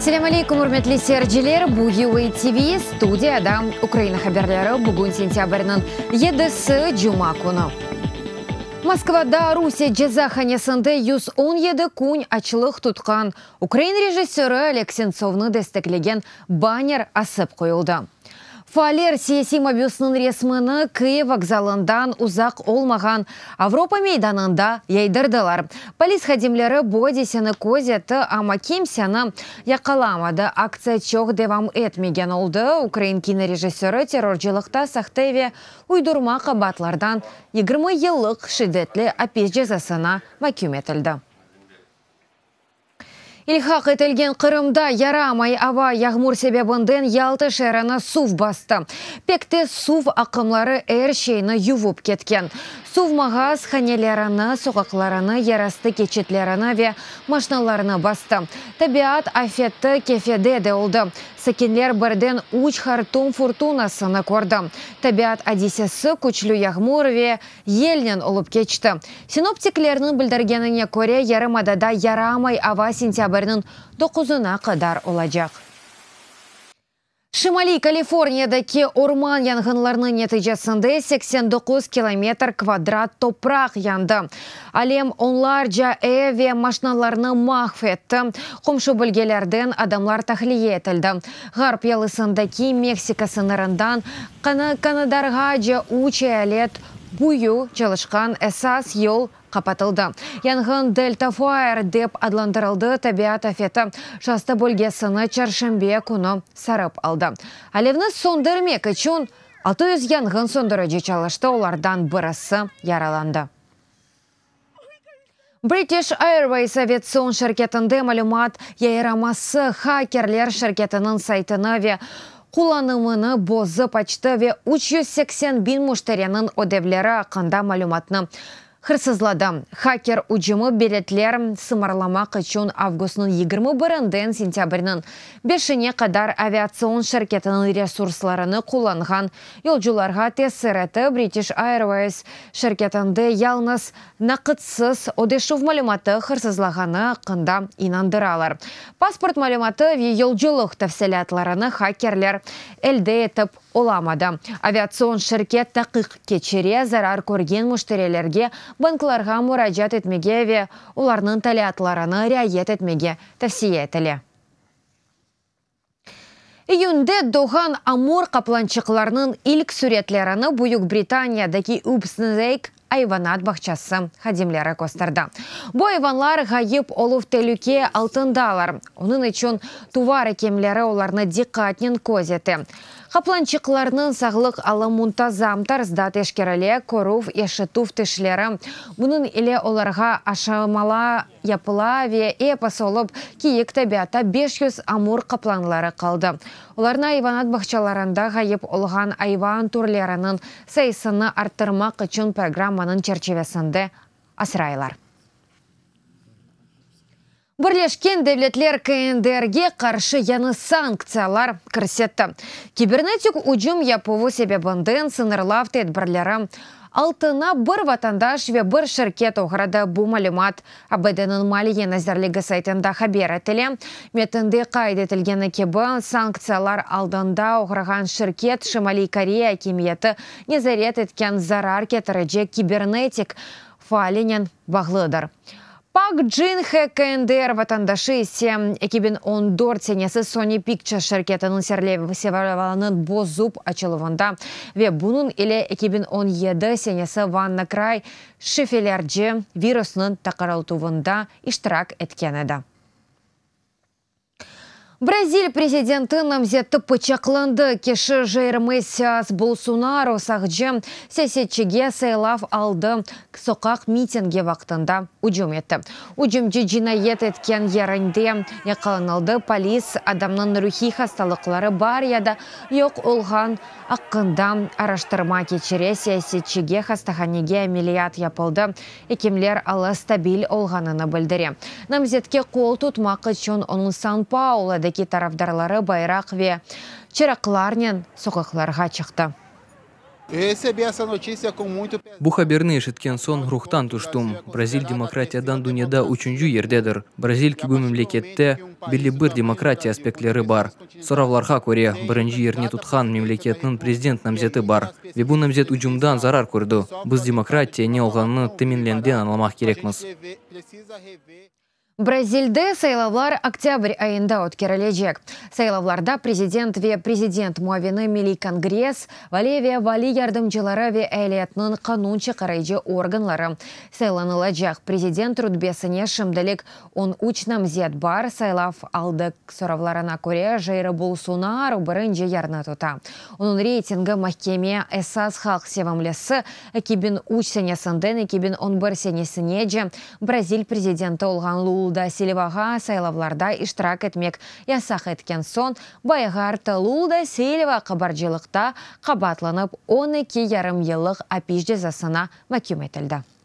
Selâm aleykum, ürmetli seyirciler! Bu UA TV, studiyada Ukraina haberleri, bugün sentâbrniñ yedisi, cuma künü. Moskvada Rusiye cezahanesinde 117 kün açlıq tutqan ukrain rejissörı Oleg Sentsovnı desteklegen banner asıp qoyuldı. Faaller siyasiy mabüsniñ resmini Kyiv vokzalından uzaq olmağan Avropa meydanında yaydırdılar. Polis hadimleri bu adiseni köz etti, amma kimseni yaqalamadı. Aktsiya çoq devam etmegen oldı, ukrain kinorejissörı terrorcılıqta sahte ve uydurma qabaatlardan 20 yıllıq şiddetli apis cezasına maküm etildi. İlhaq etilgen Qırımda yaramay ava, yağmur sebebinden Yalta şeerini suv bastı. Pek tez suv aqımları er şeyni yuvıp ketken. Suv mağaz hanelerini, soqaqlarını, yerastı keçitlerini ve maşnalarnı bastı. Tabiat afeti Kefede de oldı. Sakinler birden üç hortum furtunasını kördi. Tabiat adisesi küçlü yağmur ve Yelnen olıp keçti. Sinoptiklerniñ bildirgenine köre, yarımadada yaramay ava sentâbrniñ doquzına qadar olacaq. Şimaliy Kaliforniyadaki orman yanğınlarınıñ neticesinde 89 kilometr kvadrat topraq yandı. Alem onlarca ev ve maşnalarnı mahv etti, qomşu bölgelerden adamlar tahliye etildi. Ğarp yalısındaki Meksika sıñırından Kanadarğace üç eyalet boyu çalışqan esas yol qapatıldı. Yanğın Delta Fire dep adlandırıldı, tabiat afeti Şasta bölgesini çarşenbe künü sarıp aldı. Alevni söndürmek içün 600 yanğın söndürici çalıştı, olardan birisi yaralandı. British Airways aviatsion şirketinde malümat yayraması, hakerler şirketiniñ saytını ve qullanımını bozıp açtı ve 380 biñ müşteriniñ ödevleri aqqında malümatnı hırsızladı. Haker ücümi biletler sımarlamaq içün avgustnıñ 21-inden sentâbrniñ beşine qadar aviatsion şirketiniñ resurslarını qullanğan yolcularğa tesir etti. British Airways şirketinde yalnız naqıtsız ödeşüv malümatı hırsızlağanı aqqında inandıralar. Pasport malümatı ve yolculıq tafsilâtlarını hakerler elde etip olamadı. Aviatsion şirket taqiq keçire, zarar körgen müşterilerge banklarğa muracaat etmege ve olarnıñ taliatlarını riayet etmege tavsiye etile. İyünde doğğan amur qaplançıqlarnıñ ilk süretlerini Büyük Britaniyadaki Upsnake ayvanat bağçası hadimleri kösterdi. Bu ayvanlar ğayıp oluv telüke altındalar, onıñ içün tuvar ekimleri olarnı diqqatnen köz ete. Qaplançıqlarnıñ sağlıq alı muntazam tarzda teşkerile, körüv, eşitüv tişleri, bunıñ ile olarğa aşamalar yapıla ve episi olıp kiyik tabiatta 500 amur qaplanları qaldı. Olarnı ayvanat bağçalarında ğayıp olğan ayvan türleriniñ sayısını arttırmaq içün programmanıñ çerçivesinde asraylar. Birleşken Devletler KNDR-ge qarşı yañı sanktsiyalar kirsetti. Kibernetik ücüm yapuvı sebebinden sıñırlav tedbirleri altına bir vatandaş ve bir şirket oğradı. Bu malümat ABD-niñ Maliye nazirligi saytında haber etile. Metinde qayd etilgeni kibi, sanktsiyalar aldında oğrağan şirket Şimaliy Koreya akimiyeti nezaret etken zarar ketirecek kibernetik faalinen bağlıdır. Pak Cin He KNDR vatandaşı ise 2014 senesi Sony Pictures şirketiniñ serverlerini bozup açıluvında ve bunıñ ile 2017 senesi WannaCry şifrelerci virusınıñ tarqatuvında iştirak etken edi. Brazil prezidenti namzeti pıçaqlandı. Kişi Jair Messias Bolsonaro sağcı siyasetçige saylav aldı soqaq mitingi vaqtında ücüm etti. Ücümci cinayet etken yerinde yaqalanıldı. Polis, adamnıñ ruhiy hastalıqları bar ya da yoq olğan aqqında araştırma keçire. Siyasetçige hastahanege ameliyat yapıldı. Ekimler alı stabil olğanını bildire. Namzetke qol tutmaq içün onıñ San-Paulodaki tarafdarları bayraq ve çıraqlarnen soqaqlarğa çıqtı. Bu haberni eşitken soñ ruhtan tüştim. Brazil demokratiyadan dünyada üçünci yerdedir. Brazil kibi memlekette belli bir demokratiya aspektleri bar. Soravlarğa köre, birinci yerni tutqan memleketniñ prezident namzeti bar. Ve bu namzet ücümdan zarar kördi. Biz demokratiya ne olğanını temelinden añlamaq kerekmiz. Brazilde saylavlar oktâbr ayında ötkerilecek. Saylavlarda prezident ve prezident muavini, Milliy kongress, vali ve vali yardımcıları ve eyaletniñ qanun çıqarıcı organları saylanılacaq. Prezident rutbesine şimdilik 13 namzet bar, saylav aldı soravlarına köre, Jair Bolsonaru birinci yerni tuta. Onıñ reytingi mahkeme esas halq sevimlisi, 2003 senesinden 2011 senesinece Brazil prezidenti olğan Lula da Silvağa saylavlarda iştirak etmek yasaq etken soñ bayağı arttı. Lula da Silva qabarcılıqta qabaatlanıp, 12 yarım yıllıq apis cezasına maküm etildi.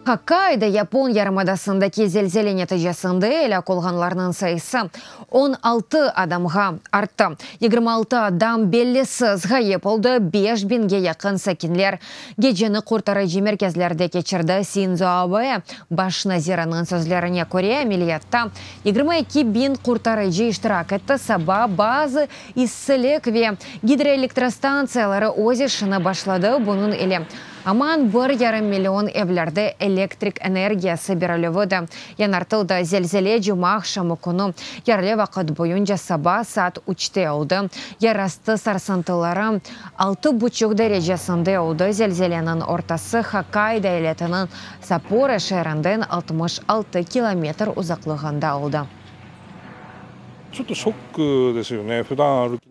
Hokkaido yapon yarımadasındaki zelzele neticesinde elâk olğanlarnıñ sayısı 16 adamğa arttı. 26 adam bellisiz ğayıp oldı, beş biñge yaqın sakinler geceni qurtarıcı merkezlerde keçirdi. Sindzo Abe baş naziriniñ sözlerine köre, ameliyatta 22 biñ qurtarıcı iştirak etti. Saba bazı issilik ve gidroelektrostantsiyaları öz işini başladı, bunıñ ile aman bir yarım million evlerde elektrik energiyası berilüvi de yañartıldı. Zelzele cumaaqşamı künü yerli vaqıt boyunca saba saat üçte oldı. Yerastı sarsıntıları altı buçuq derecesinde oldı. Zelzeleniñ ortası Hokkaydo eyaletiniñ Sapporo şeerinden 66 kilometr uzaqlığında oldı.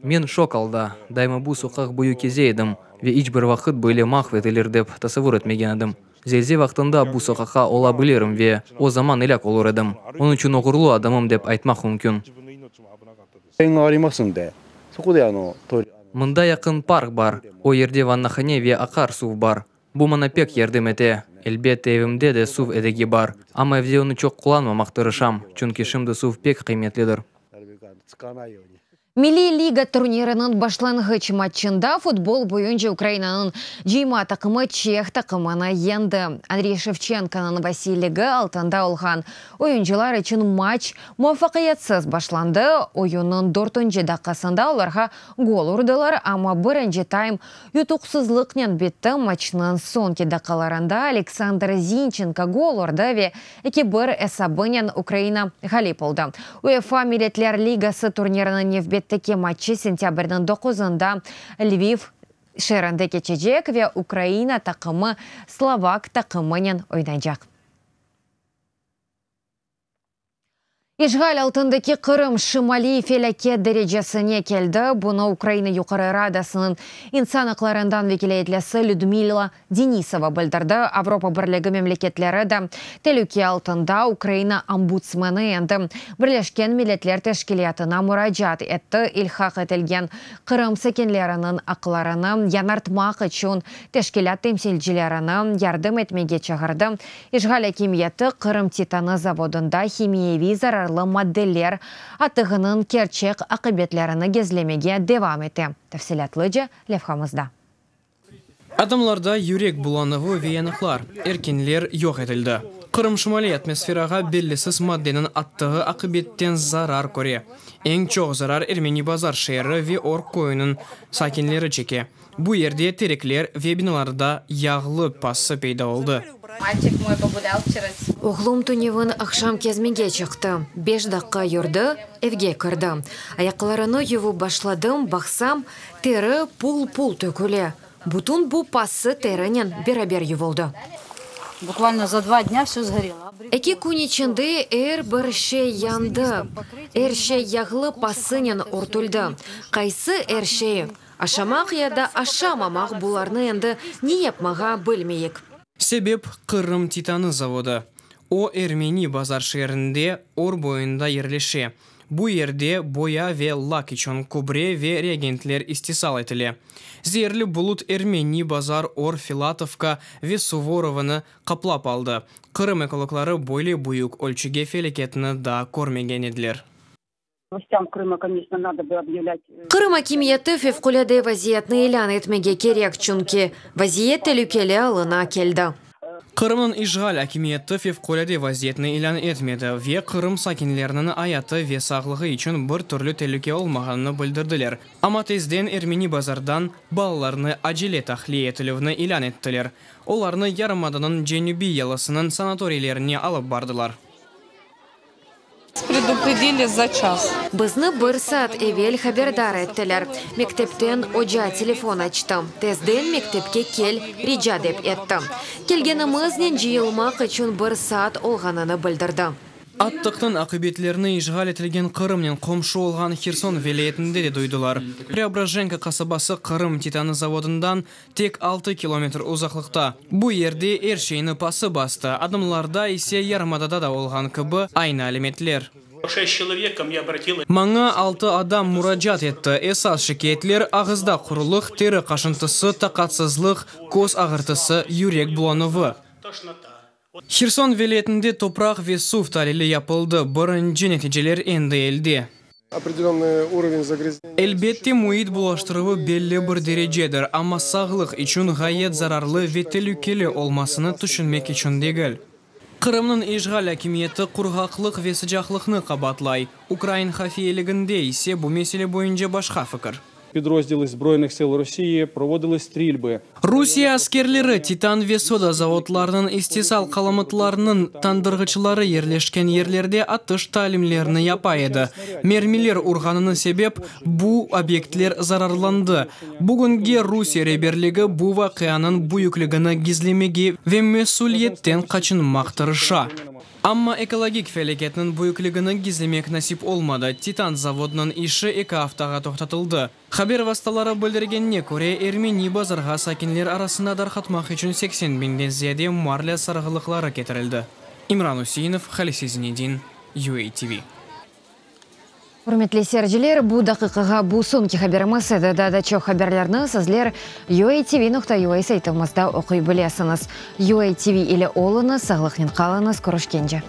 Men şok alda. Daima bu soqaq boyu keze edim ve iç bir vaqıt böyle mahv etilir dep tasavvur etmegen edim. Zelze vaqtında bu soqaqqa ola bilirim ve o zaman elâk olur edim. Onıñ içün oğurlı adamım dep aytmaq mümkün. Mında yaqın park bar, o yerde vannahane ve aqar suv bar. Bu maña pek yardım ete. Elbette, evimde de suv edegi bar, amma evde onı çoq qullanmamaq tırışam, çünki şimdi suv pek qıymetlidir. Milliy liga turniriniñ başlanğıç matçında futbol boyunca Ukrainanıñ cıyma taqımı çeh taqımını yeñdi. Andriy Şevçenkonıñ vasiyligi altında olğan oyuncılar içün matç muvafaqiyetsiz başlandı, oyunnıñ dörtünci daqqasında olarğa gol urdılar, amma birinci taym Yutuqsızlıqnen bitti, maçnıñ soñki daqqalarında Aleksandr Zinçenko gol urdı ve 2-bir esabınen Ukraina ğalip oldı. UEFA Milletler Ligası turniriniñ nevbetteki matçı sentâbrniñ doquzında Lviv şeerinde keçecek ve Ukraina taqımı slovak taqımınen oynaycaq. İşğal altındaki Qırım şimaliy felâket derecesine keldi. Bunı Ukraina Yuqarı Radasınıñ insan aqlarından vekilâyetlisi Lüdmila Denisova bildirdi. Avropa Birligi memleketleri de telüke altında, Ukraina ombudsmeni endi Birleşken Milletler Teşkilâtına muracaat etti, ilhaq etilgen Qırım sakinleriniñ aqlarını yañartmaq içün teşkilât temsilcilerini yardım etmege çağırdı. İşğal akimiyeti Qırım titanı zavodında himiyeviy zararlı maddeler atığınıñ kerçek aqibetlerini gizlemege devam ete. Tafsilâtlıca levhamızda. Adamlarda yürek bulanuvı ve yanıqlar, erkenler yoq etildi. Qırım şimaliy atmosferağa bellisiz maddeniñ attığı aqibetten zarar köre. Eñ çoq zarar Ermeni Bazar şeeri ve Or köyüniñ sakinleri çeke. Bu yerde terekler ve binalarda yağlı pası peyda oldı. Oğlum tünevin aqşam kezmege çıqtı. Beş daqqa yürdi, evge kirdi. Ayaqlarını yuvıp başladım, baqsam, teri pul-pul töküle. Bütün bu pası terinen beraber yuvuldı. Eki kün içinde er bir şey yandı, er şey yağlı pasınen örtüldi. Qaysı er şeyi? Aşamaq ya da aşamamaq, bularnı endi ne yapmağa bilmeyik. Sebep, Qırım titanı zavodı. O, Ermeni Bazar şeerinde, Or boyunda yerleşe. Bu yerde boya ve lak içün kübre ve reagentler istisal etile. Zeerli bulut Ermeni Bazar, Or, Filatovka ve Suvorovonı qaplap aldı. Qırım ekologları böyle büyük ölçüge felâketni daa körmegen ediler. Vlastям Крыма, конечно, надо бы объявлять. Qırım akimiyeti fevqulâde vaziyetni ilân etmege kerek, çünki vaziyet telükeli alına keldi. Qırımnıñ işğal akimiyeti fevqulâde vaziyetni ilân etmedi ve Qırım sakinleriniñ ayatı ve sağlığı içün bir türlü telüke olmağanını bildirdiler. Amma tezden Ermeni Bazardan balalarnı acele tahliye etilüvni ilân ettiler. Olarnı yarımadanıñ cenübiy yalısınıñ sanatoriylerine alıp bardılar. Predupredili za ças. Bizni bir saat evel haberdar ettiler. Mektepten oca telefon açtı, tezden mektepke kel, rica dep etti. Kelgenimiznen cıyılmaq içün bir saat olğanını bildirdi. Attıqnıñ aqibetlerini işğal etilgen Qırımnen qomşu olğan Herson vilâyetinde de duydılar. Preobrajenka qasabası Qırım titanı zavodından tek altı kilometr uzaqlıqta. Bu yerde er şeyni pası bastı, adamlarda ise yarımadada da olğan kibi aynı alâmetler. Maña altı adam muracaat etti. Esas şikâyetler, ağızda qurulıq, teri qaşıntısı, taqatsızlıq, köz ağırtısı, yürek bulanuvı. Herson vilâyetinde topraq ve suv talili yapıldı, birinci neticeler endi elde. Elbette, müit bulaştıruvı belli bir derecedir, amma sağlıq içün ğayet zararlı ve telükeli olmasını tüşünmek içün degil. Qırımnıñ işğal akimiyeti qurğaqlıq ve sıcaqlıqnı qabaatlay, ukrain hafiyeliginde ise bu mesele boyunca başqa fikir. Pidrozdili Zbroynıh sil Rosiyi provodili strilbi. Rusiye askerleri titan ve soda zavodlarınıñ istisal qalamıtlarınıñ tandırğıçları yerleşken yerlerde atış talimlerini yapa edi. Mermiler urğanını sebep bu obyektler zararlandı. Bugünge Rusiye reberligi bu vaqianıñ büyükligini gizlemege ve mesüliyetten qaçınmaq tırışa. Amma ekologik felâketniñ büyükligini gizlemek nasip olmadı, Titan zavodınıñ işi eki aftağa toqtatıldı. Haber vastaları bildirgenine köre, Ermeni Bazarğa sakinler arasında darqatmaq içün 80 biñden ziyade marlâ sarğılıqları ketirildi. İmran Üseinov, Halise Zinedin, UATV. Ürmetli seyirciler, bu daqiqağa bu soñki haberimiz edi. Daa da çoq haberlerni sizler uatv.ua saytımızda oquy bilesiñiz. UATV ile oluñız, sağlıqnen qalıñız, körüşkence.